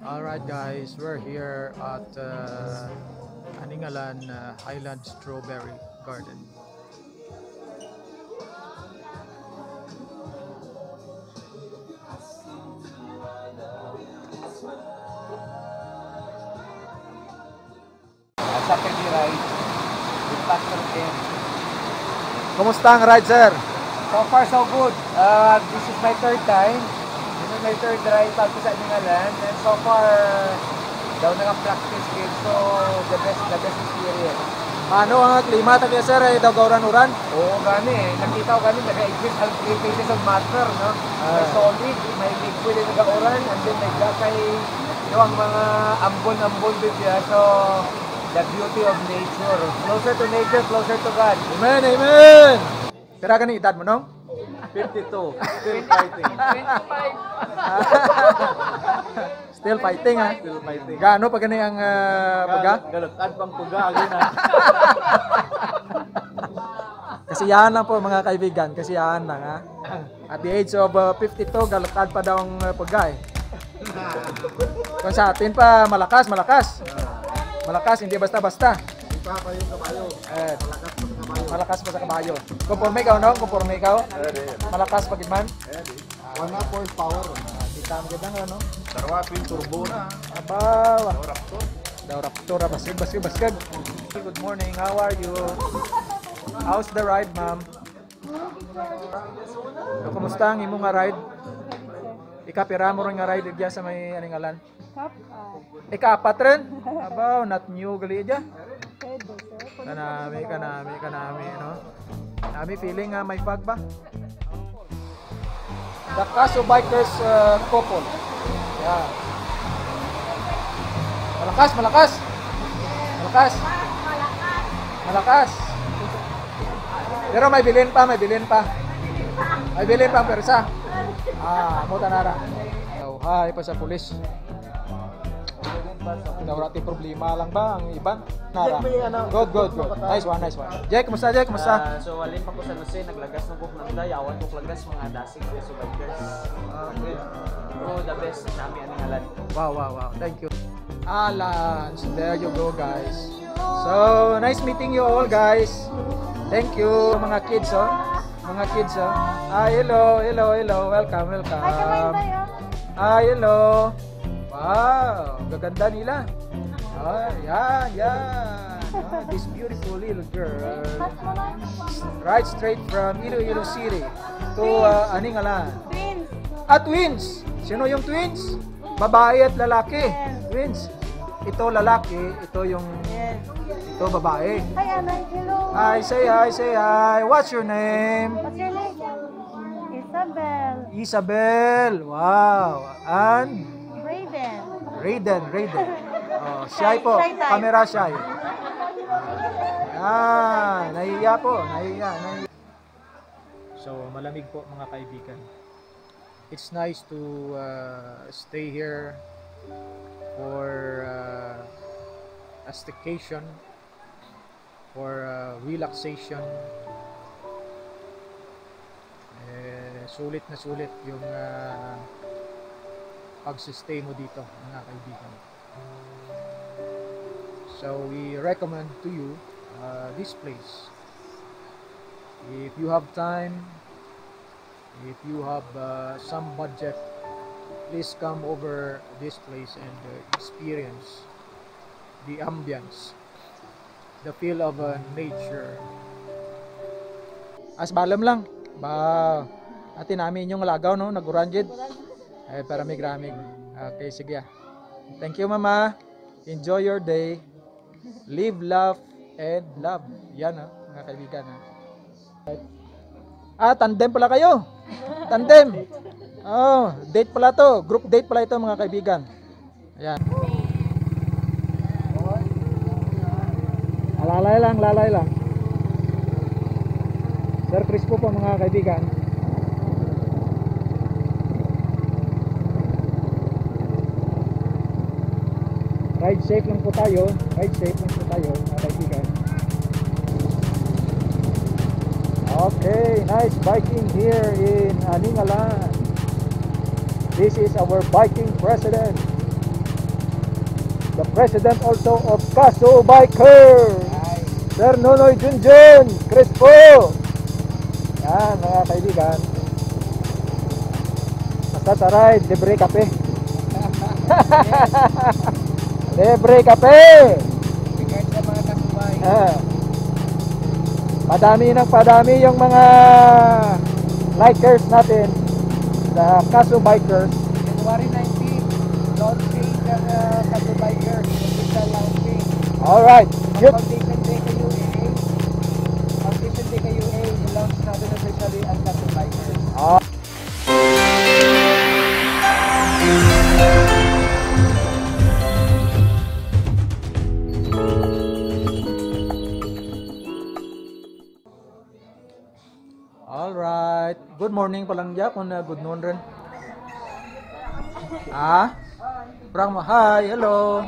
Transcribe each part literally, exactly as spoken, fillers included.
All right, guys, we're here at uh, Aningalan uh, Highland Strawberry Garden. Saturday ride with Pastor Ken. Kumusta ang ride, sir? So far, so good. Uh, this is my third time. This is my third ride pagto sa Aningalan. And so far, daw naka-practice gid. So, the best, the best experience. Ano ang klima ta kaya, sir? Ay, daw gauran-uran? Oo, gani eh. Nakita ko gani, naka-exist ang three phases of matter, no? Ah. May solid, may liquid na nagauran, and then may gas ay, yung mga ambon-ambon din siya. So, the beauty of nature. Closer to nature, closer to God. Amen, amen. Pira gani edad mo, Nong? Fifty-two. Still fighting. Still fighting, ha? Still fighting. Gaano pa gani ang ah, pag-a? Galut-ad pa ang pag-a, gani na. Kasiyahan lang po, mga kaibigan. Kasiyahan lang, ha? At the age of uh, fifty-two, galut-ad pa daw ang uh, pag-a eh. Kung sa atin pa, malakas, malakas. Malakas, hindi basta-basta. Eh, malakas pa sa kabayo. Konporme ikaw, no? Konporme ikaw? Malakas pa gid man? One and a half horsepower. Ah, kita mo gid ang ano? Darwa twin turbo na. Abaw. Daw Raptor. Daw Raptor, ah, baskid, baskid, baskid. Good morning, how are you? How's the ride, ma'am? So, kumusta ang imo nga ride? Ikapira mo ron nga ride dya sa may Aningalan? Ikaapat. Ikaapat rin? Abaw, not new gali dya. Kanami, kanami, kanami, no? Nami feeling nga may fog ba? The Kaso Bikers uh, couple. Yan. Malakas, malakas. Malakas. Malakas. Pero may bilin pa, may bilin pa. May bilin pa ang persa. Ah, amo tana ra. Daw, hi pa sa pulis. Daw ra ti problema lang ba ang iban? Nara. Good, good, good. Nice one, nice one. Jay, kumusta, Jay? Kumusta? Ah, so, halin pa ko sa San Jose, naglagas na ko og landay, yawan ko og lagas, mga dasig, Kaso Bikers. Ah, okay. Bro, the best, nami Aningalan. Wow, wow, wow. Thank you. Alan, so there you go, guys. So, nice meeting you all, guys. Thank you, mga kids, oh. Mga kids, oh. Ah, hello, hello, hello. Welcome, welcome. Hi, kamay tayo. Ah, hello. Wow, gaganda nila. Ah, yan, yan. Ah, this beautiful little girl. Right straight from Iloilo City to uh, Aningalan. Twins. Ah, twins! Sino yung twins? Babae at lalaki. Yes. Twins. Ito lalaki, ito yung, yes, ito babae. Hi, Anay. Hello. Hi, say hi, say hi. What's your name? What's your name? Isabel. Isabel. Wow. And? Raiden. Raiden, Raiden. Oh, shy po. Shy type. Camera shy. Ah, nahihiya po. Nahihiya, nahihiya. So, malamig po, mga kaibigan. It's nice to uh, stay here for uh, a staycation, for uh, relaxation. Eh, sulit na sulit yung uh, pag-stay mo dito, mga kaibigan. So we recommend to you uh, this place. If you have time, if you have uh, some budget, please come over this place and uh, experience the ambience, the feel of uh, nature. As balem lang. Ba, ati nami inyong lagaw, no? Naguran gid. Ay, paramig-ramig. Okay, sige ah. Thank you, mama. Enjoy your day. Live, laugh, and love. Yan, ah, mga kaibigan, ah. Ah, tandem pala kayo. Tandem. Oh, date pala to. Group date pala ito, mga kaibigan. Ayan. Lalay lang, lalay lang. Sir Crispo po, mga kaibigan. Ride safe lang po tayo. Ride safe lang po tayo, mga kaibigan. Okay, nice biking here in Aningalan. This is our biking president. The president also of Kaso Biker, Sir Nonoy Junjun Crespo. Yan, mga kaibigan. Basta sa ride, libre kape. Libre kape! Regards sa mga kasubay. Ah. Padami ng padami yung mga likers natin sa Kaso Bikers. January nineteen, launching ng, ah, Kaso Bikers. Official launching. Alright. Yun. Foundation Day kay U A. Foundation Day kay U A, i-launch natin officially ang Kaso Bikers. Ah. Alright. Good morning pa lang dya, kung, ah, good noon run. Ah? Parang mo, hi, hello.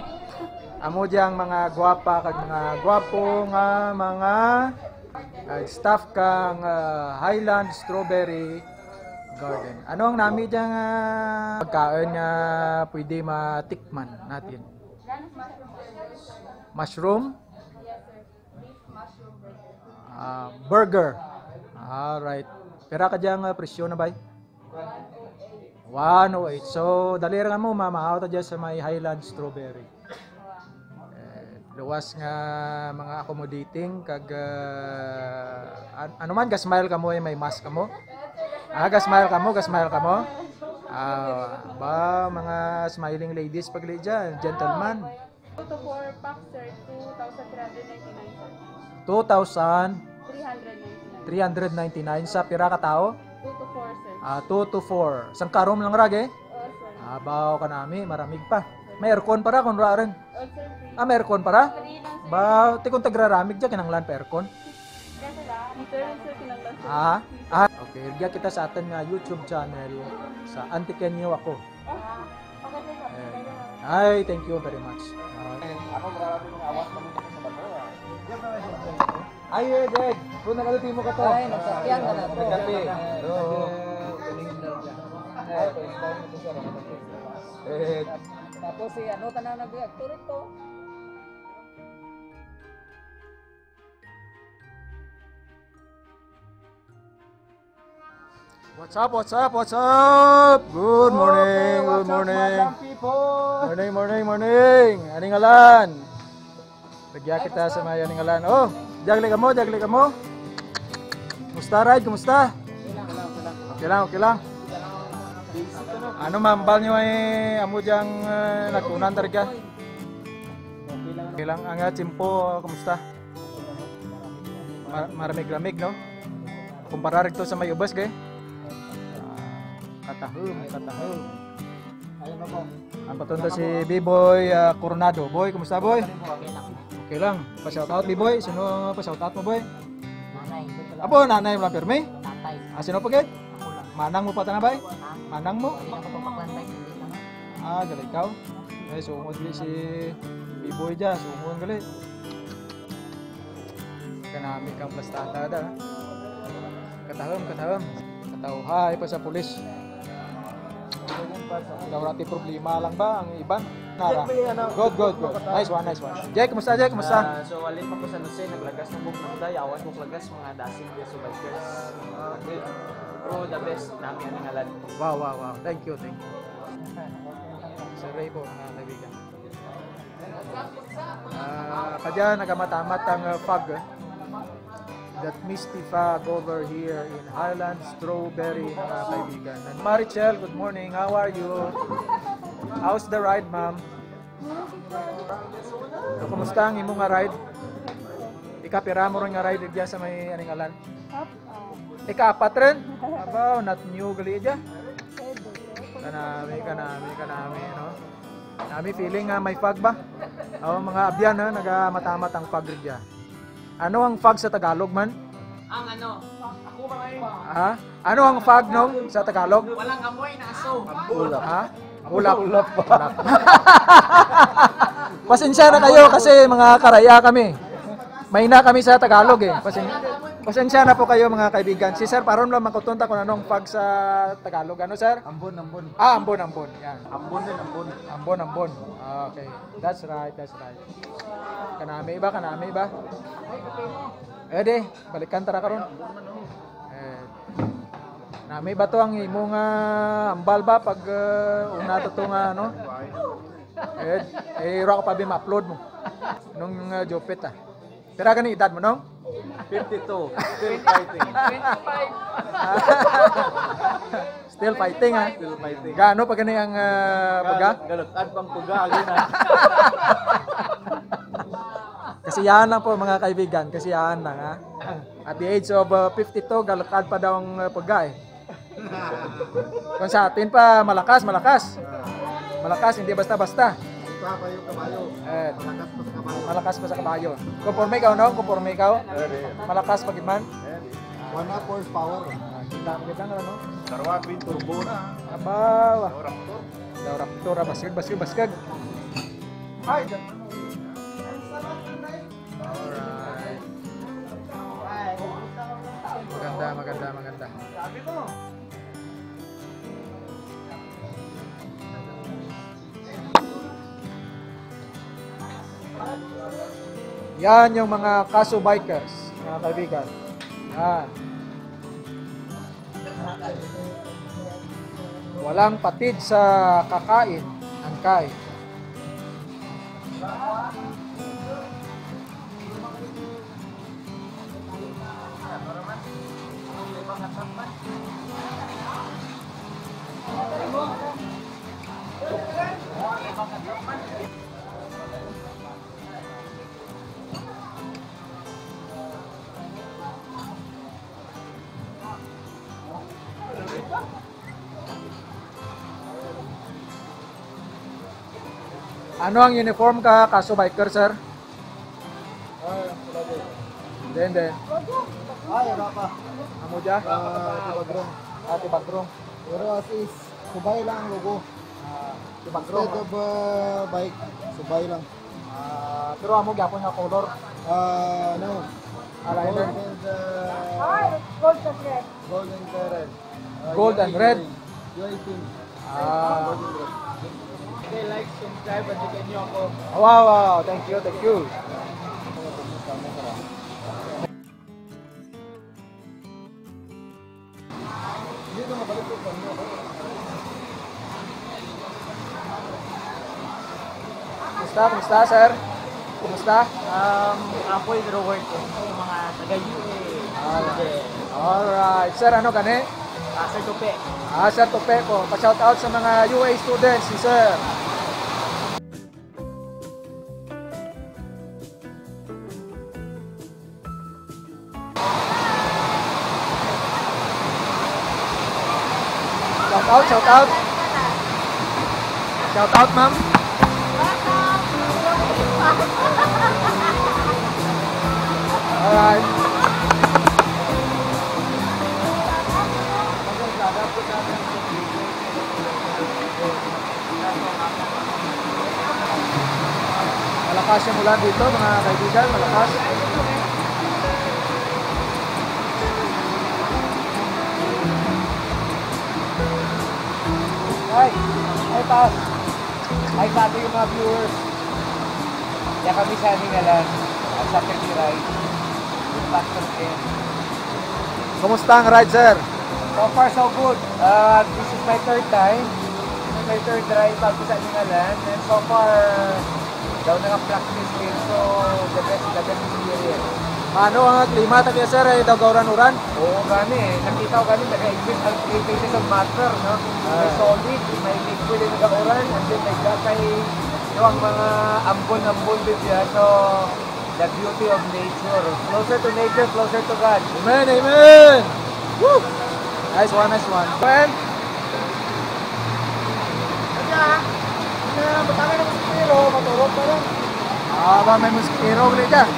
Amo dyang mga gwapa kag mga gwapo nga mga, ah, staff kang, ah, Highland Strawberry Garden. Ano ang nami dyang, ah, pagkain nga pwede matikman natin? Mushroom? Ah, burger. Alright. Pira kadya nga presyo na, bay? One oh eight. So, dali ra kamo, mamahaw ta dya sa may Highland Strawberry. Eh, luwas nga mga accommodating kag, ah, an-, ano man, ga-smile kamo, eh, may mask kamo. Ah, ga-smile kamo, ga-smile kamo. Ah, ba, mga smiling ladies pa gali dya, gentleman. Two to four pack, sir, two thousand three hundred ninety-nine, sir. Two thousand? Three hundred ninety-nine. Three hundred ninety-nine sa pira ka tawo? Two to four, sir. Ah, two to four. Sangka room lang ra, ge? Oo, sir. Abaw kanami, maramig pa. May aircon pa ra kon wara run? Oo, sir, free. Ah, may aircon pa ra? Free lang, sir. Ba, ti kon tagraramig dya, kinanglan pa aircon? Yes, sir. Heater, sir, kinanglan, sir. Ah, ah, okay. Dya kita sa atun nga YouTube channel sa Antiqueño Ako. Ay, thank you very much. Ah. Ay, eh, Deg, kung nag-ano, timo ka to. Ay, nagsakyan na lang. Nagkape. Oo. Eh. Tapos si ano, tanan nag-react to. What's up, what's up, what's up? Good morning, good morning. Morning, morning, morning. Aningalan. Rugya kita sa may Aningalan. Oh, dya gali kamo, dya gali kamo. Kumusta, ride? Kumusta? Okay lang, okay lang. Ano mahambal nyo, eh, amo dyang, eh, nagtunan ta rugya? Okay lang. Ang, ah, tiyempo, kumusta? Ma-, maramig-ramig, no? Kumpara rugto sa may ubos, ge? Ah, katahum, katahum. Ang patun ta si B-Boy, ah, Coronado. Boy, kumusta, boy? Okay lang. Pa-shoutout, B-Boy. Sin-o ang pa-shoutout mo, boy? Nanay. Abo, nanay mo lang pirmi? Tatay. Ah, sin-o pa gid? Ako lang. Manang mo pa tana, bay? Ha? Manang mo? Hindi ako papaklantay, hindi lang. Ah, gali ikaw? Ay, sungod gali si B-Boy dya, sungod gali. Kanami kang plastada da. Katahum, katahum. Katawhay pa sa pulis. Daw wara ti problema lang ba ang iban? Nara. Good, good, good. Nice one, nice one. Jay, kumusta, Jay? Kumusta? Ah, so, wali pa ko sa San Jose, naglagas na ko, nagday, awas ko lagas, mga dasig, mga subikers. Pero the best, nami Aningalan. Wow, wow, wow. Thank you, thank you. Sa Ray po, mga kaibigan. Ah, kadya, nagamamat-amat ang, ah, fog, eh. That misty fog over here in Highland Strawberry, mga kaibigan. And Marichel, good morning. How are you? How's the ride, ma'am? Kumusta ang imo nga ride? Ikapira mo run nga ride dya sa may Aningalan? Ika-apat run? Abaw, not new gali dya. Kanami, kanami, kanami, no? Nami feeling nga may fog ba? Aw, mga abyan, ha, nagamamat-amat ang fog rugya. Ano ang fog sa Tagalog man? Ang ano? Ha? Ano ang fog, Nong, sa Tagalog? Walang amoy na aso. Ulap. Ha? Ulap. Ulap. Ulap. Pasensya na kayo kasi mga karaya kami. Mahina kami sa Tagalog, eh. Pasen-, Pasensya na po kayo, mga kaibigan. Si Sir, paron lang makuton ta kung ano ang fog sa Tagalog. Ano, Sir? Ambon, ambon. Ah, ambon, ambon. Yan. Ambon din, ambon. Ambon, ambon. Ah, okay. That's right, that's right. Kanami ba? Kanami ba? Eh, di, balikan ta ra karon. Eh, nami ba to ang imo nga ambal ba pag, eh, una to, to nga, ano? Eh, eh, ira ko pa bi ma-upload mo. Nung, eh, Jupit, ah. Pira gani edad mo, Nong? Fifty-two. Still fighting. Twenty-five. Still fighting, ha? Still fighting. Gaano pa gani ang, ah, pag-a? Gal-, galut-ad pa ang pag-a, agi na. Kasiyahan lang po, mga kaibigan. Kasiyahan lang, ha? At the age of, ah, fifty-two, galut-ad pa daw ang, ah, pag-a, eh. Kung sa atin pa, malakas, malakas. Malakas, hindi basta-basta. Ito, kabayo, kabayo. Eh. Malakas pa sa kabayo. Malakas pa sa kabayo. Konporme ikaw, no? Konporme ikaw? Eh, di. Malakas pa gid man? Eh, di. One half horsepower. Ah, kita, kita nga, no? Darwa, twin turbo na. Aba, wa. Daw Raptor. Daw Raptor, ah, baskag, baskag, baskag. Ay, Alright. Maganda, maganda, maganda. Yan yung mga Kaso Bikers, mga kaibigan. Yan. Walang patid sa kakain, angkay. Ano ang uniform ka, Kaso Biker, sir? Ah, wala po. Hindi, hindi. Ay, wala pa. Amo dya? Ah, Tibagrong. Ah, Tibagrong. Pero as is, Subay lang ang logo. Ah, Tibagrong. Instead of, uh, bike, Subay lang. Ah, pero amo gyapon nga color? Ah, no. Ah, lighter. Gold and, uh, Ay, gold and red. Gold and red. Ah, gold and red. U A team. U A team. Ah. Gold and red. Okay, like, subscribe, and tingnan niyo ako. Wow, wow, thank you, thank you. Kumusta, kumusta, sir? Kumusta? Um, ako yung work ko sa mga taga U A. Alright. Alright. Sir, ano gani? Ah, Sir Tupe. Ah, Sir Tupe po. Pa-shout out sa mga U A students, si sir. Shout out, shout out. Shout out, ma'am. Alright. Malakas yung ulan dito, mga kaibigan, malakas. Ay, ay, taas. Ay, sa ating mga viewers. Dya kami sa Aningalan, at sa Ferry Ride. Yung Pastor Ken. Kumusta ang ride, sir? So far, so good. Ah, this is my third time. This is my third ride pag sa Aningalan. And so far, daw naka-practice din. So, the best, the best experience. Ano ang klima ta dya, sir? Ay, daw gauran-uran? Oo, gani eh. Nakita ko gani, naka-exist ang three phases of matter, no? May Ah. solid, may liquid, and nagauran, and then may gas ay, no, ang mga ambon-ambon din dya. So, the beauty of nature. Closer to nature, closer to God. Amen, amen. Woo! Nice one, nice one. Friend? Kaya, kaya, batangan ako sa pero, maturog pa lang. Ah, ba, may mosquito ulit dyan.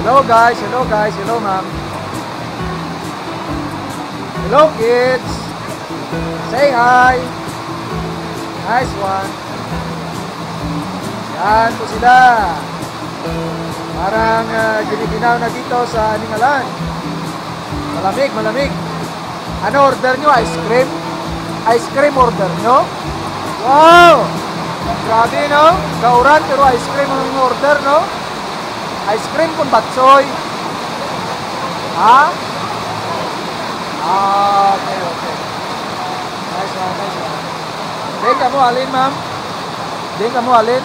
Hello guys, hello guys, hello ma'am. Hello kids. Say hi. Nice one. Yan po sila. Parang ah, giniginaw na dito sa Aningalan. Malamig, malamig. Ano order nyo? Ice cream? Ice cream order nyo? Wow! Grabe, no? Gaoran, pero ice cream ang order, no? Ice cream kon batsoy. Ha? Ah, okay, okay. Nice one, nice one. Diin kamo halin, ma'am? Diin kamo halin?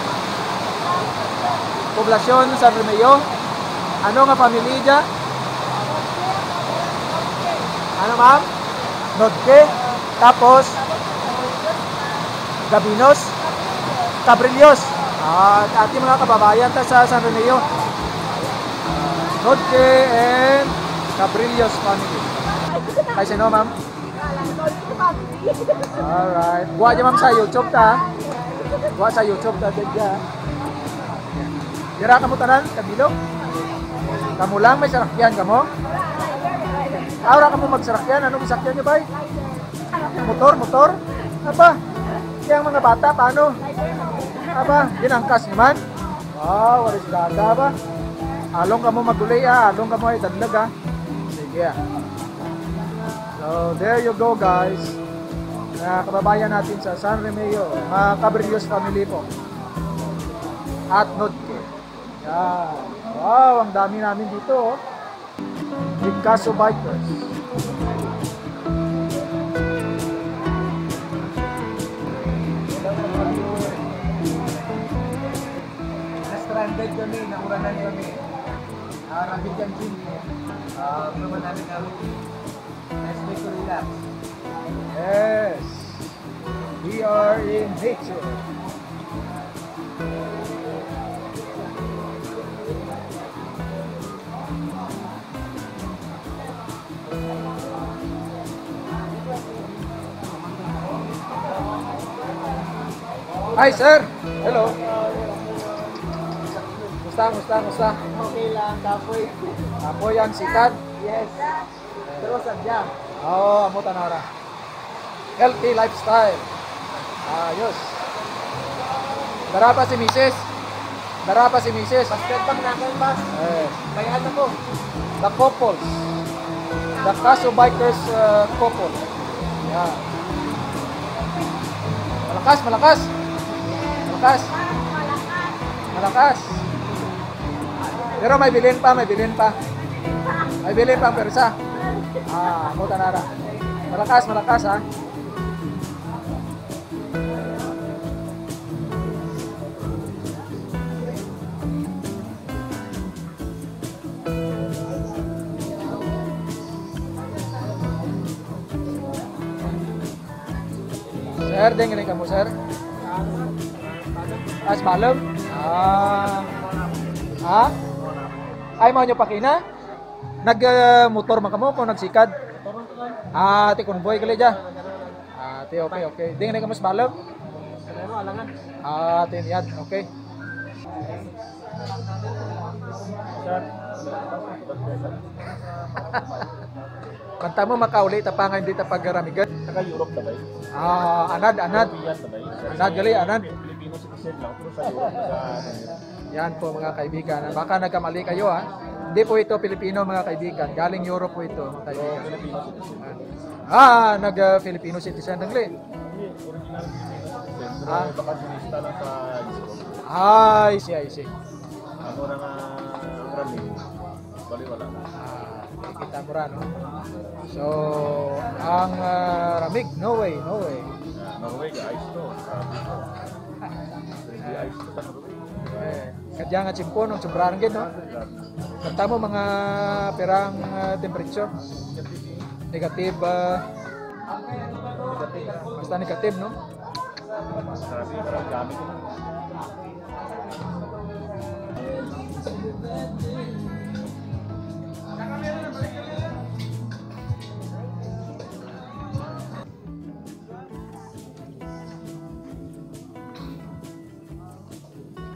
Poblacion San Remigio. Ano nga family dya? Ano, ma'am? Nodque. Tapos? Gabinos? Cabrillos. Ah, atin mga kababayan ta sa San Remigio. Nodque and Cabrillos family. Kay sino, ma'am? Alright. Gwa dya, ma'am, sa YouTube ta. Gwa sa YouTube ta, dya. Dira kamo tanan, kabilog. Kamo lang may sarakyan kamo? Ah, wara kamo magsarakyan. Ano gisakyan nyo, bay? Motor, motor? Aba, dyang mga bata, paano? Aba, ginangkas nyo man? Wow, waray si Dada ba? Along kamo maguli, ah. Along kamo ay dadlag, ah. Sige, ah. So, there you go, guys. Mga kababayan natin sa San Remigio, mga Cabrillos family po. At Nodque. Yan. Wow, ang dami namin dito, oh. Igcaso Bikers. Na-stranded kami, nauranan kami. Ah, Rabigan Junior. Ah, naman namin kami. Nice way to relax. Yes. We are in nature. Hi, sir. Hello. Kumusta, kumusta, kumusta? Okay lang, kapoy. Kapoy ang sikad? Yes. Pero sadya. Oo, amo tana ra. Healthy lifestyle. Ayos. Dara pa si misis. Dara pa si misis. Basket bag na akin, boss. Eh. Bayaan ako. The couples. The Kaso Bikers uh, couple. Yan. Malakas, malakas. Malakas. Malakas. Pero may bilin pa, may bilin pa. May bilin pa ang pwersa. Ah, amo tana ra. Malakas, malakas, ha. Sir, diin gani kamo, sir? Ah, sa Balom? Ah. Ha? Ay, mao nyo pa kina? Nag, ah, motor man kamo kon nagsikad? Ah, ti convoy gali dya. Ah, ti, okay, okay. Diin gani kamo sa Balom? Ah, ti, yan, okay. Kanta mo makauli ta pa nga hindi ta pagaramigan. Taga Europe ta bay? Ah, anad, anad. European ta bay? Anad, gali, anad. Filipino citizen lang, pero sa Europe, sa Yan po, mga kaibigan. Baka nagkamali kayo, ha. Hindi po ito Pilipino, mga kaibigan. Galing Europe po ito, mga kaibigan. Filipino citizen. Ah, nag, ah, Filipino citizen lang, gali. Hindi, original Filipino citizen. Pero Ah. Bakasyonista lang sa Europe. Ah, I see, I see. Amo ra nga ang rami, baliwala. Ah, kita mo ra, no? So, ang ah, ramig, no way, no way. Ah, Norway, ga-ice to. Grabe to. Hindi ice to sa Norway. Eh, kadya nga tiyempo, no? Sobra ra gid, no? Kanta mo mga pirang ah, temperature? Negative, ah, basta negative, no? Grabe, grabe gamit.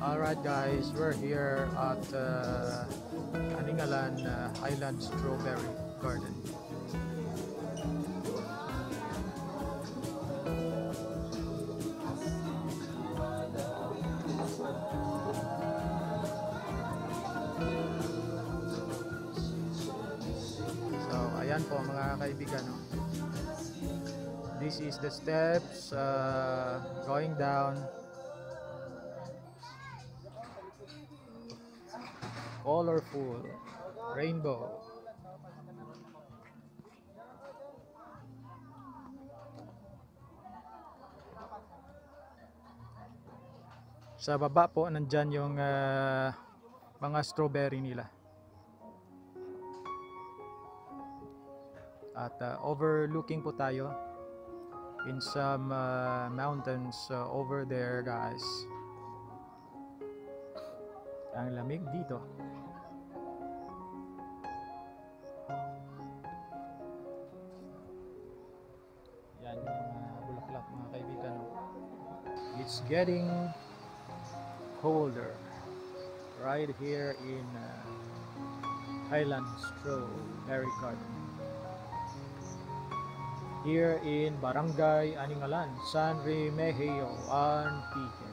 Alright guys, we're here at uh, Aningalan, uh, Highland Strawberry Garden. So, ayan po, mga kaibigan, no? This is the steps, uh, going down. Colorful. Rainbow. Sa baba po, nandyan yung, ah, mga strawberry nila. At, ah, overlooking po tayo in some, ah, mountains, ah, over there, guys. Ang lamig dito. Yan yung, ah, bulaklak, mga kaibigan, no? It's getting colder right here in, uh, Highland Strawberry Garden. Here in Barangay Aningalan, San Remigio, Antique.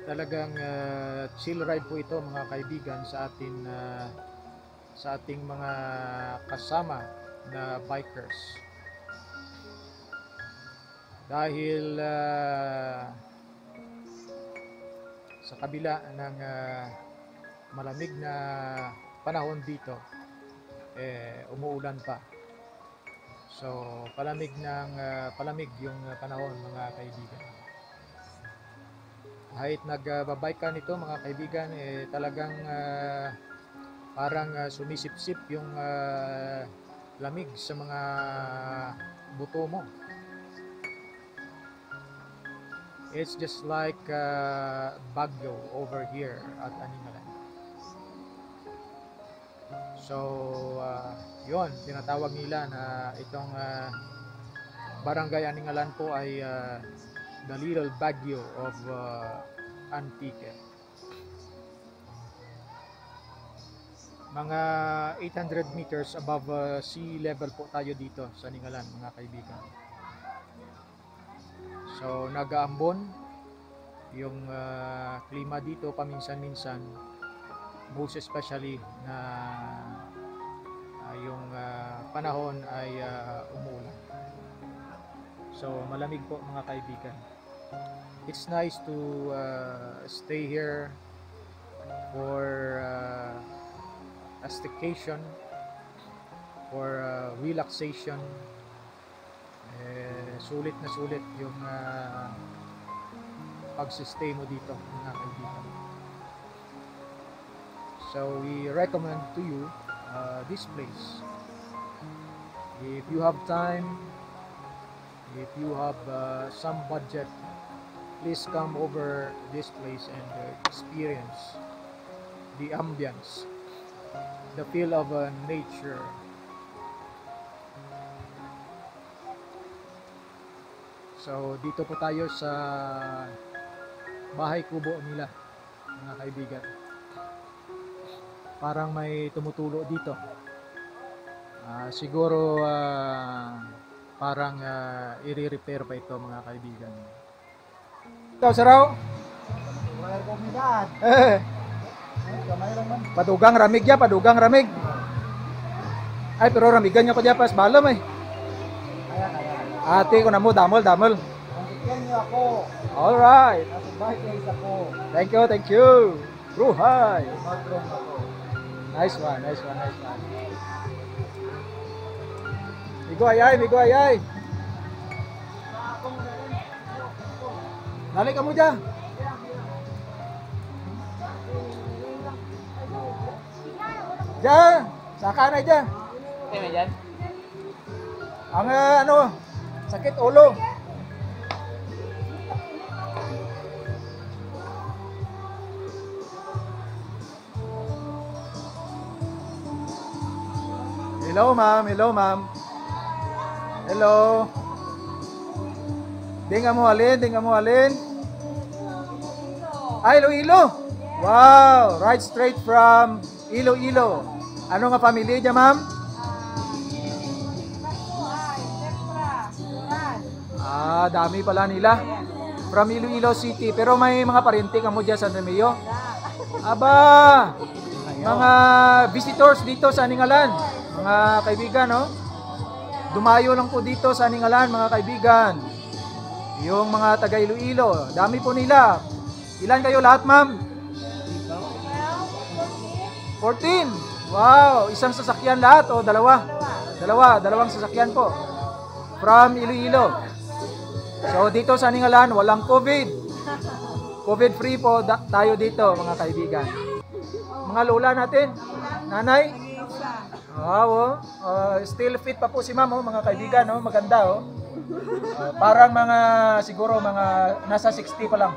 Talagang, ah, chill ride po ito, mga kaibigan, sa atin, ah, sa ating mga kasama na bikers. Dahil, ah, sa kabila ng, ah, malamig na panahon dito, eh, umuulan pa. So, palamig ng, ah, palamig yung, ah, panahon, mga kaibigan. Kahit nag, ah, ba-bike ka nito, mga kaibigan, eh, talagang, ah, parang, ah, sumisipsip yung, ah, lamig sa mga buto mo. It's just like, ah, Baguio over here at Aningalan. So, ah, yun, tinatawag nila na itong, ah, Barangay Aningalan po ay, ah, the little Baguio of, ah, Antique. Mga eight hundred meters above, ah, sea level po tayo dito sa Aningalan, mga kaibigan. So, nag-aambon yung, ah, klima dito paminsan-minsan, most especially na, ah, yung, ah, panahon ay, ah, umuulan. So, malamig po, mga kaibigan. It's nice to, ah, stay here for, ah, a staycation, for, ah, relaxation. Eh, sulit na sulit yung, ah, pag-stay mo dito, mga kaibigan. So, we recommend to you, ah, this place. If you have time, if you have, ah, some budget, please come over this place and, ah, experience the ambience, the feel of, ah, nature. So, dito po tayo sa bahay kubo nila, mga kaibigan. Parang may tumutulo dito. Ah, siguro, ah, parang, ah, i-repair pa ito, mga kaibigan. Ikaw, Saraw? Wala ko may daan. Eh. Ay, kamay lang man. Padugang ramig ya, padugang ramig. Ay, pero ramigan nga ko dya, pas balom eh. Kaya, kaya. Ati ko na mo, damol, damol. Ang kityan niyo ako. Alright. Nasa bahay kayo sa ko. Thank you, thank you. Ruhay. Patron ako. Nice one, nice one, nice one. Migo ayay, migo ayay. Dali kamo dya. Dya, saka na dya. Okay na dyan? Ang, ah, ano, sakit ulo. Hello, ma'am. Hello, ma'am. Hello. Diin kamo halin? Diin kamo halin? Ah, Iloilo. Wow, right straight from Iloilo. Ano nga family dya, ma'am? Ah, dami pala nila. From Iloilo City. Pero may mga paryente kamo dyan sa San Remigio? Aba, mga visitors dito sa Aningalan, mga kaibigan, no? Dumayo lang po dito sa Aningalan, mga kaibigan. Yung mga taga Iloilo, dami po nila. Ilan kayo lahat, ma'am? Fourteen. Wow, isang sasakyan lahat o dalawa? Dalawa, dalawang sasakyan po. From Iloilo. So, dito sa Aningalan, walang COVID. COVID free po da- tayo dito, mga kaibigan. Mga lola natin, nanay. Wow, oh. Uh, still fit pa po si ma'am, oh, mga kaibigan, oh. Maganda, oh. Uh, parang mga, siguro, mga nasa sixty pa lang.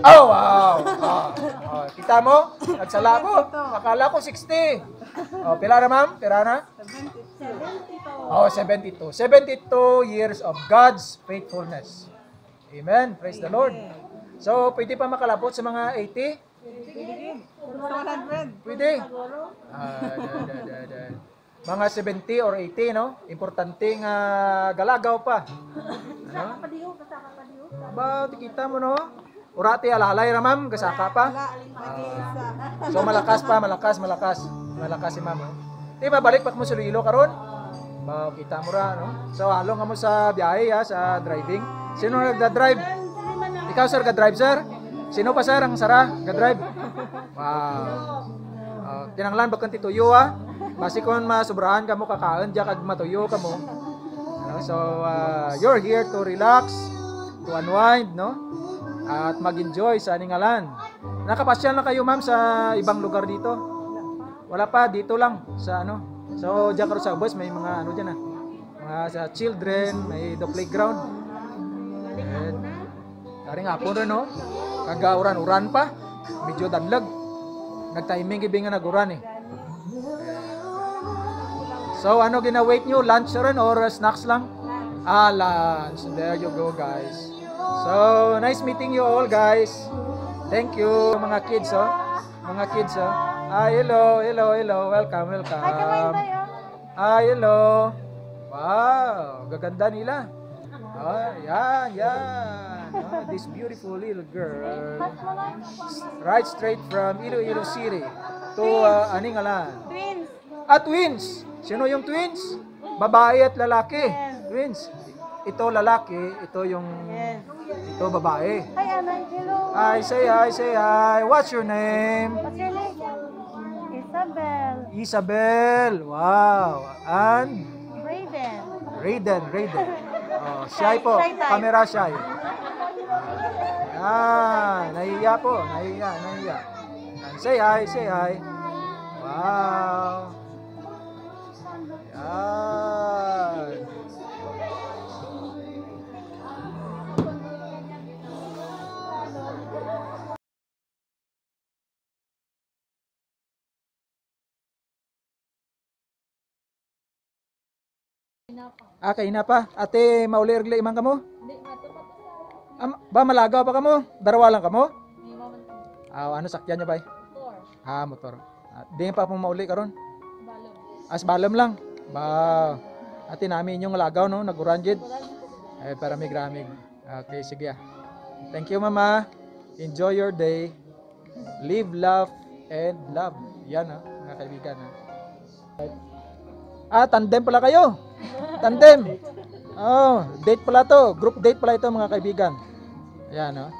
Oh, wow. Ah, oh, kita mo? Nagsala ko. Akala ko sixty. Oh, pila na, ma'am? Pila na? Oh, seventy-two. Seventy-two years of God's faithfulness. Amen. Praise the Lord. So, pwede pa makalabot sa mga eighty? Pwede. Pwede. Ah, da, da, da, da. Mga seventy or eighty, no? Importante nga galagaw pa. Ano? Ba, ti kita mo, no? Ura ti alalay ra, ma'am, gasaka pa. Ah. So, malakas pa, malakas, malakas. Malakas si ma'am, no? Ti mabalik pa kamo sa Iloilo karon? Ba, kita mo ra, no? So, halong kamo sa biyahe, ha, sa driving. Sino nagda-drive? Ikaw, sir, ga-drive, sir? Sino pa, sir, ang sara ga-drive? Wow. Ah, kinahanglan bakun ti tuyo, ha. Basi kon masobrahan kamo kakaun dya kag matuyo kamo. Ano, so, ah, you're here to relax, to unwind, no? At mag-enjoy sa Aningalan. Nakapasyal na kayo, ma'am, sa ibang lugar dito? Wala pa, dito lang sa ano. So, dyan karon sa ubos, may mga ano dyan, ah. Mga sa children, may do playground. Ayan. Karing hapon run, no? Kag uran-uran pa. Medyo danlug. Nag-timing gid nga nag-uran, eh. So, ano gina-wait nyo? Lunch run or snacks lang? Ah, lunch. There you go, guys. So, nice meeting you all, guys. Thank you, mga kids, oh. Mga kids, oh. Ah, hello, hello, hello. Welcome, welcome. Hi, hello. Wow, gaganda nila. Oh, yan, yan. Oh, this beautiful little girl. Right straight from Iloilo City to, uh, Aningalan. Twins. Ah, twins. Sino yung twins? Babae at lalaki. Yes. Twins. Ito lalaki, ito yung, yes, ito babae. Hi, Anay. Hello. Hi, say hi, say hi. What's your name? What's your name? Isabel. Isabel. Wow. And? Raiden. Raiden, Raiden. Oh, shy po. Shy, shy type. Camera shy. Ah, nahiya po. Nahiya, nahiya. And say hi, say hi. Wow. Yan. Ah, kaina pa. Ate, mauli rugya man kamo? Am, ba, malagaw pa kamo? Darwa lang kamo? Ah, ano sakyan nyo, bay? Ah, motor. Ah, diin pa kamo mauli karon? Balom. Ah, sa Balom lang. Ba, ate, nami inyong lagaw, no? Nag-uran gid. Eh, paramig-ramig. Okay, sige, ah. Thank you, mama. Enjoy your day. Live, laugh, and love. Yan, ah, mga kaibigan, ah. Ah, tandem pala kayo. Tandem. Oh, date pala to. Group date pala ito, mga kaibigan. Ayan, oh.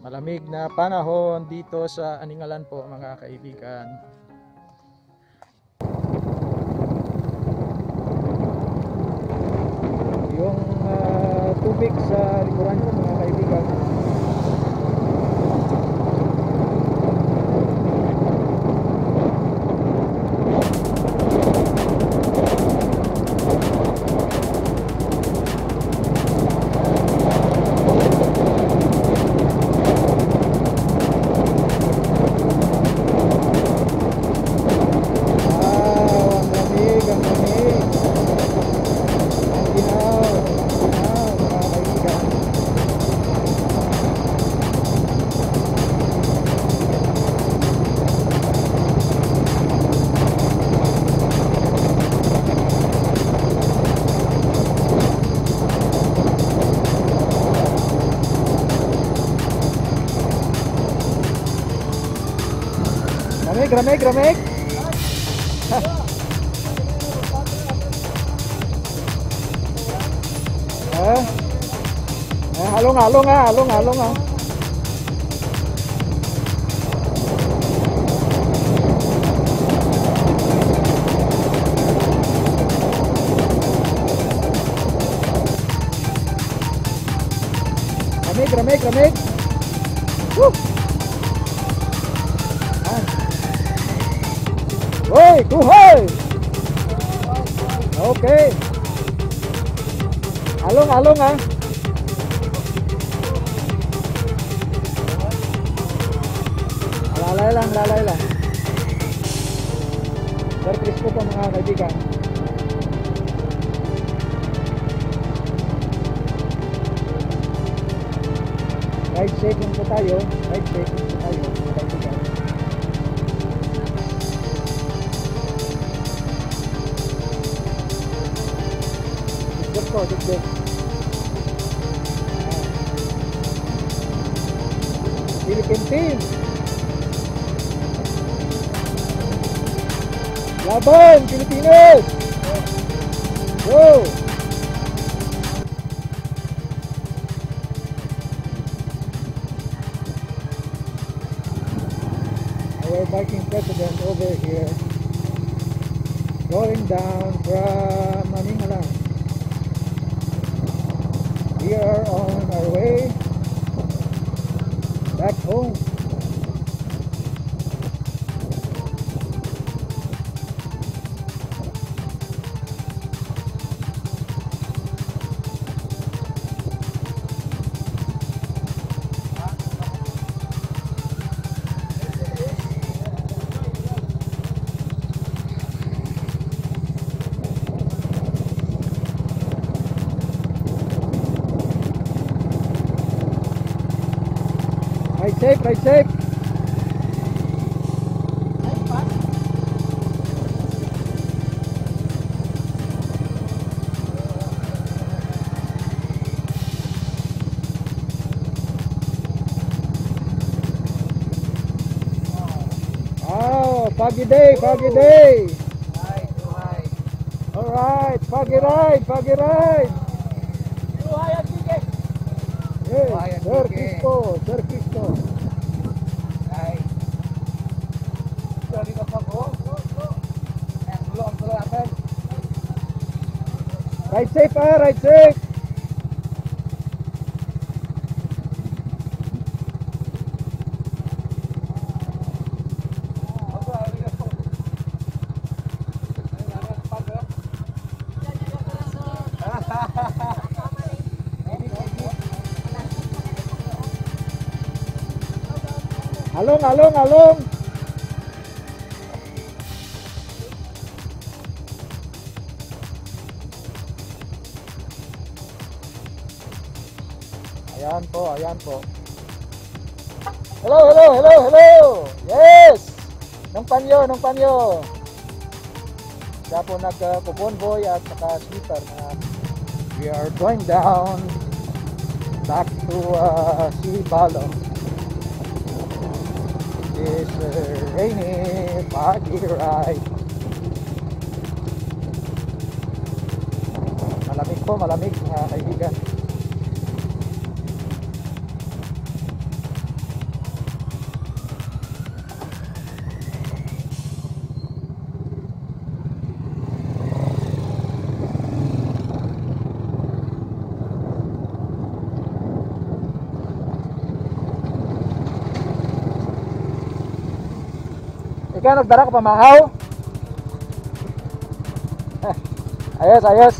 Malamig na panahon dito sa Aningalan po, mga kaibigan. Yung, ah, tubig sa likuran ko, mga kaibigan. Gramek, gramek. Ha. Eh? Eh, along, along, ah, along, along, ah. Gramek, gramek, gramek. Woo! Ah. Hoy, kuhay! Okay. Along, along, ah. Lalay lang, lalay lang. Sir Cristo po, mga kaibigan. Ride safe lang po tayo. Ride safe lang po tayo, mga kaibigan. Dikdik po, dikdik. Philippine team. Laban, Pilipinas! Go! Our Viking president over here, going down from Maningala. We are on our way back home. Ride safe, ride safe. Wow, foggy day, foggy day. Alright, foggy ride, foggy ride. Hey, Sir Cristo, Sir Cristo. Ride safe, ah, ride safe. Along, along, along. Ayan po, ayan po. Hello, hello, hello, hello! Yes! Nong Panyo, Nong Panyo! Siya po nag, ah, co-convoy at saka sweeper na. We are going down back to, ah, Sibalom. This, ah, rainy, foggy ride. Malamig po, malamig, mga kaibigan. Ikaw nagdara ka pamahaw? Ayos, ayos.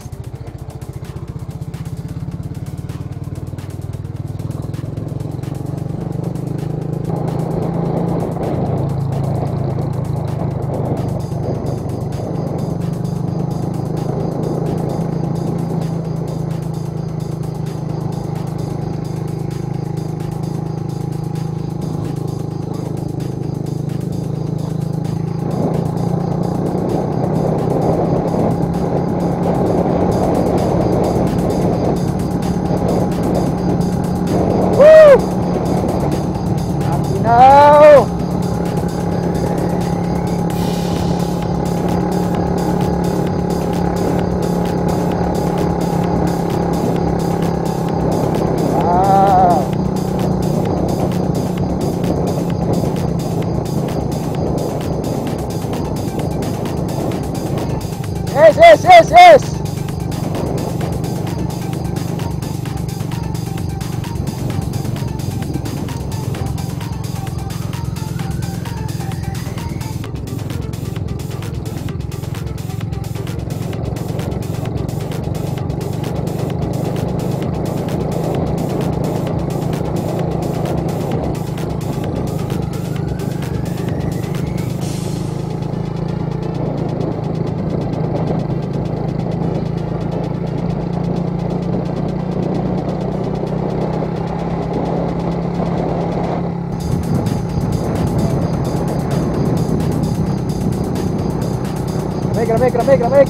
Ramig, ramig, ramig.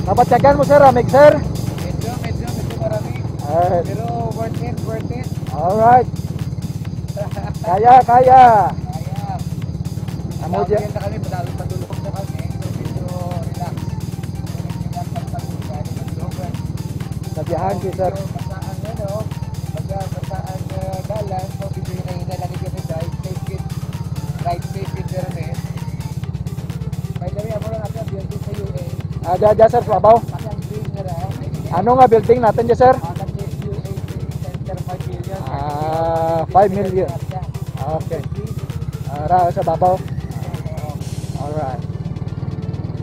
Nabatyagan mo, sir, ramig, sir? Medyo, medyo, medyo maramig. Ay. Pero worth it, worth it. Alright. Kaya, kaya. Kaya. Amo dya. Kami, padalon-padalon na kami. So, medyo relax. Relax ang pag-, sa biyahe, sir. Medyo basa ang ano, basa, basa ang, ah, dalan. So, medyo hinay-hinay lang kami, drive safe gid. Drive safe gid, sir, eh. By the way, amo lang ang building sa U A. Ah, dya, dya, sir, sa babaw. Kasi ang green nga ra, ano nga building natun dya, sir? Ah, kasi U A Center five million. Ah, five million. Okay. Ah, ra sa babaw. Alright.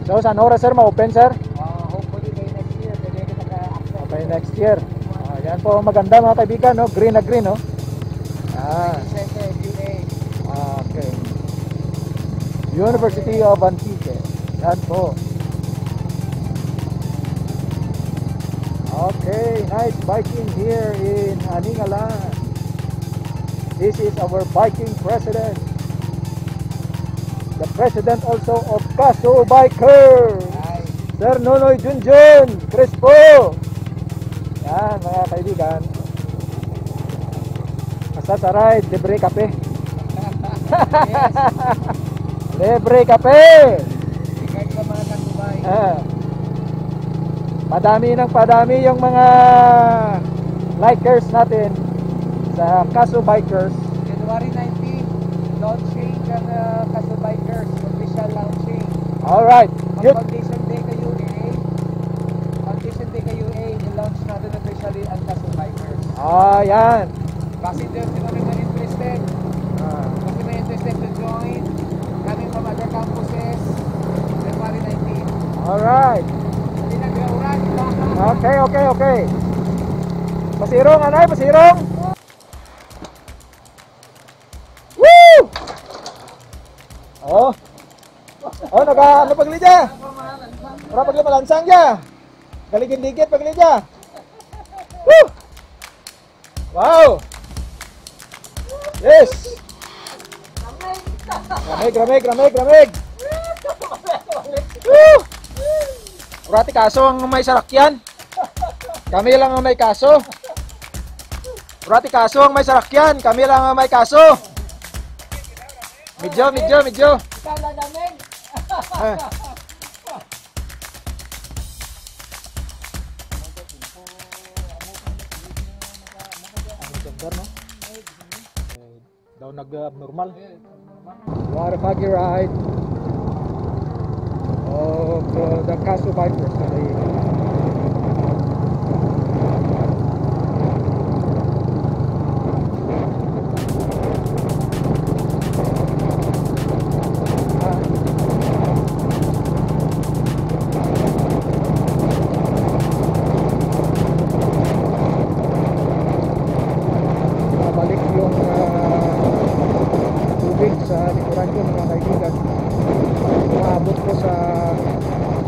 So, sa ano oras, sir, ma-open, sir? Ah, hopefully by next year, pwede kita ka-access. Ah, by next year. Ah, yan po, maganda, mga kaibigan, no? Green na green, no? Ah. Center, U A. Ah, okay. University of Antique. Yan po. Okay, nice biking here in Aningalan. This is our biking president. The president also of Kaso Biker. Hi. Sir Nonoy Junjun Crespo. Yan, mga kaibigan. Basta sa ride, libre kape. Yes. Libre kape. Sikat sa mga katubay. Ah. Padami nang padami yung mga likers natin sa Kaso Bikers. January nineteen, launching ng, ah, Kaso Bikers, official launching. Alright. Mag-foundation day kayo eh. Foundation day kayo eh, i-launch natin officially ang Kaso Bikers. Ah, yan. Passengers, if you are interested, ah, if you are interested to join, coming from other campuses, January nineteen. Alright. Dali lang, Kuya Uran, di ba? Okay, okay, okay. Pasirong, anay, pasirong. Woo! Oh. Oh, naga, ano pa gali dya? Wara pa gali malansang dya. Galigid-ligid pa gali dya. Woo! Wow! Yes! Ramig, ramig, ramig, ramig! Woo! Wara ti kaso ang may sarakyan. Kami lang ang may kaso. Wara ti kaso ang may sarakyan. Kami lang ang may kaso. Medyo, medyo, medyo. Ah. Ang ganda, no? Eh, daw nag-abnormal. What a foggy ride of, uh, the Kaso Bikers today. Bumabalik yung, ah, tubig sa likuran ko, mga kaibigan. Umaabot po sa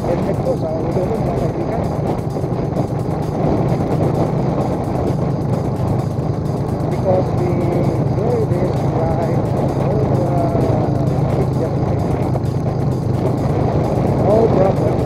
helmet ko, sa ulo ko, mga kaibigan. Because we enjoy this ride over, uh, no problem.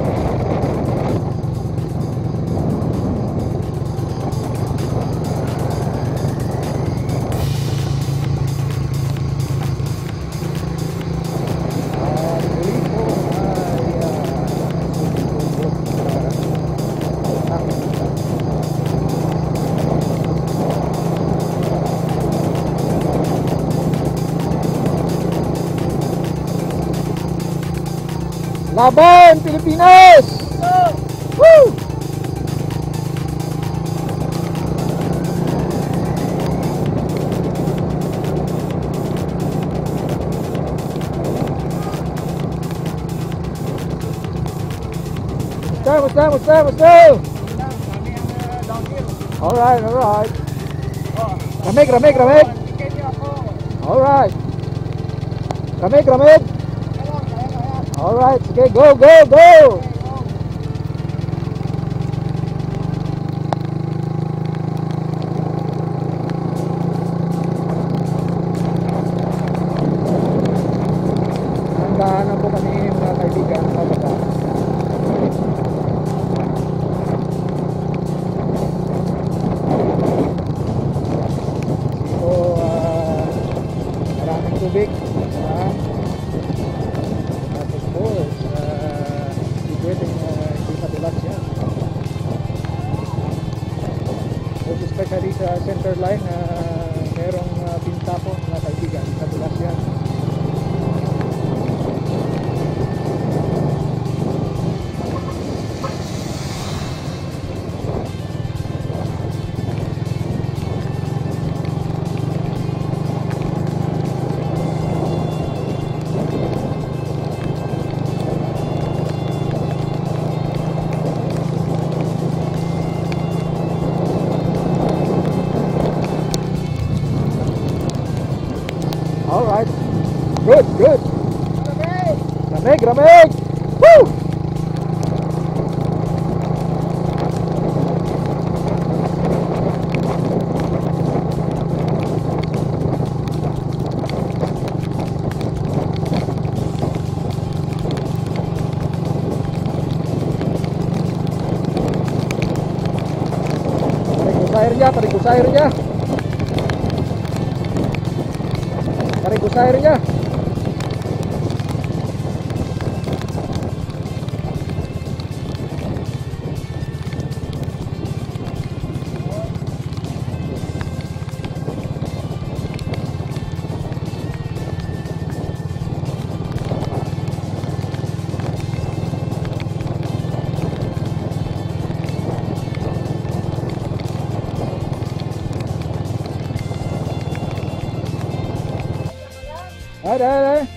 Laban Pilipinas! Woo! Musta, musta, musta, musta? Alright, alright. Ramig, ramig, ramig. Alright. Ramig, ramig. Alright, sige, go, go, go! Daanan po kami, mga kaibigan, pababa. Kasi po, ah, maraming tubig, ah. Tapos po, ah, hindi pwedeng, ah, hindi madulas yan. Most especially sa center line, ah, merong, ah, pinta po, mga kaibigan, madulas yan. Alright. Good, good. Lamig, lamig. Woo! Paring usahay run dya, paring usahay run dya. Paring usahay run dya. Ay, ay, ay.